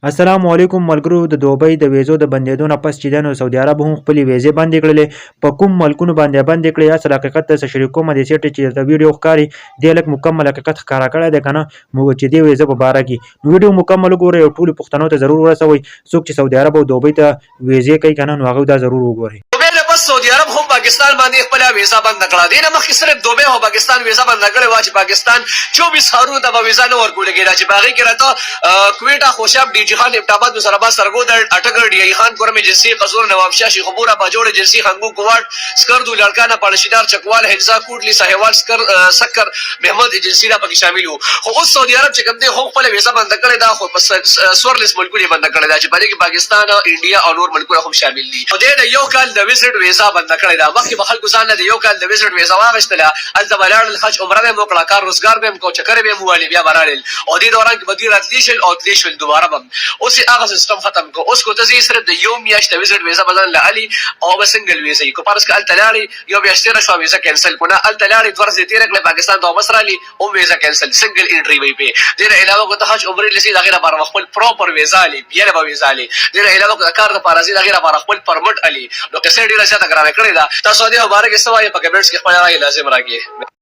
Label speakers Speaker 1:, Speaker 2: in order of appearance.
Speaker 1: السلام علیکم ملګرو، د دوبۍ د ویزو د بندیدو نه پس چې دی نو سعودي عرب هم خپلې ویزې بندې کړلې. په کوم ملکونو باندې بندې کړې، اصل حقیقت درته شریکوم. دې سیټ چې درته ویډیو ښکاري، دې لږ مکمل حقیقت ښکاره کړی دی که نه چې دې ویزه په باره کې. نو ویډیو مکمل وګورئ او ټولو پښتنو ته ضرور ورسوئ. څوک چې سعودي عرب او دوبۍ ته ویزې کوي که نه، نو هغوی دا ضرور وګورئ.
Speaker 2: دوبۍ نه پس سعودي عرب هم پاکستان باندې خپله ویزا بنده کړه. دې نه مخکې صرف دوبۍ او پاکستان ویزا بنده کړې وه چې پاکستان 24 ښارونو ته به ویزا نه ورکول کېده، چې په هغې کې راته کویټه، خوشاب، ډي جي خان، ایبټ اباد، نصرآباد، سرګودا، اټک، ډي ای خان، کورم ایجنسي، قصور، نوابشاه، شیخوپوره، باجوړ ایجنسي، هنګو، کوواټ، سکردو، لاړکانه، پاړشینار، چکوال، هنزا، کوټلي، ساهیوال، سکر، مهمند ایجنسي دا پکې شامل وو. خو اوس سعودي عرب چې کوم دی هم خپله ویزا بنده کړې ده، خو په 14 ملکونو یې بنده کړې ده چې په دې کې پاکستان، انډیا او نور ملکونه هم شامل دي. خو دی د یو کال د ویزټ ویزا بنده کړې ده. مخکې به خلکو ځان له د یو کال د ویزټ ویزا واخیستله، هلته به لاړل، حج عمره به یې وکړه، کار روزګار به یې کو، چکرې به یې ووهلې، بیا به رالل او دې دوران کې به دوی راتلی شول او تلی شول دوباره به. اوس یې هغه سیستم ختم کړ. اوس کو ته ځې، صرف د یو میاشت د ویزټ ویزا به ځان له الي او به سنګل ویزا وي. که فرض کړه هلته لاړې، یو میاشت تېره شوه، ویزا کینسل کو. نه، هلته لاړې، 2 ورځې تېرې کړې، پاکستان ته واپس رالې، هم ویزا کینسل، سنګل انټري به وي. دې نه علاوه که ته حج عمرې له ځې، د هغې لپاره به خپل پراپر ویزا الي، بیا به ویزا الي. دې نه علاوه که د کار لپاره ځې، د هغې لپاره خپل پرمټ الي. نو قصه یې ډېره زیاته ګرانه کړې ده. تاسو دې مبارک څه وایئ؟ په کمنټس کې خپله رایه لازم راکړئ.